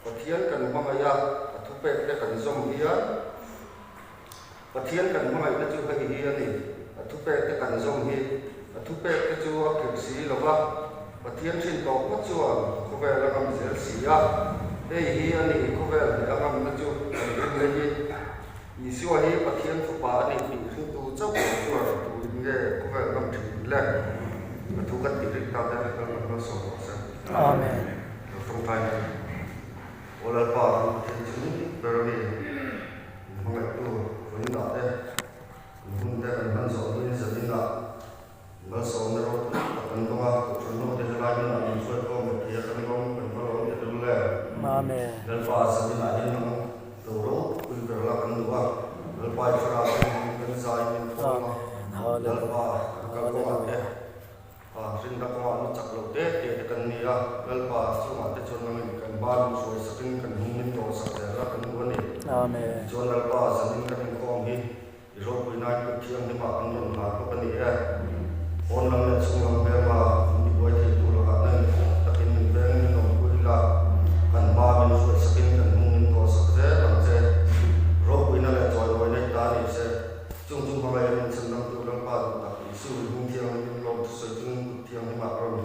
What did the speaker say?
Pathian kan hmangaih a, a thupekte kan zawm hian Pathian kan hmangaihna chu hei hi a ni, a thupekte kan zawm hi. A thupekte chu a khirh si lo va, Pathian hrin tawh phawt chuan khawvel a ngam zel si a. Hei hi a ni, khawvel hneh a ngamna chu kan ring leh hi. Isua hi Pathian Fapa a nih tih ringtu chauh lo chuan tuin nge khawvel ngam thin le? A thu kan tih rik tak hian kan lo sawi rawh se. Amen. Lo tawngtai mai. Aw Lalpa, kan Pathian chu ber a mi, min hmangaihtu vawiin dah te, kan hun te kan hman zawh hnuin zanin ah malsawmna ropui tak kan dawng a, Kohhran ho te helai hmunah min hruai khawm leh thei a kan lawm, kan va lawm ta dul le. Amen. Lalpa zanin ah hian nang lo ropui ber la kan duh a, Lalpa i thlarau te min kan zai min thawm a, Lalpa kan kal kawngah te Rinna kawngah nu chak lo te te te kan ni a, Lalpa chungah te chuan nangin kan ban min hruai sakin kan hnung min tawn sak zel a kan duh a ni. Amen. Tichuan Lalpa zanin kan inkhawm hi i ropui nain kut thianghlimah kan rawn hlan bawk a ni e. Pawn lam leh chhung lam hmelma min tibuai thei tur lakah nangin fuk takin min veng min awmpui ila, kan hma min hruai sakin kan hnung min tawn sak zel ang che. Ropuina leh chawimawina i ta ni se. Chung chu hmangaih a min chhan dangtu Lalpa duh tak Isu i hung thianghlim in lawm thusawi chungin kut thianghlimah ka rawn.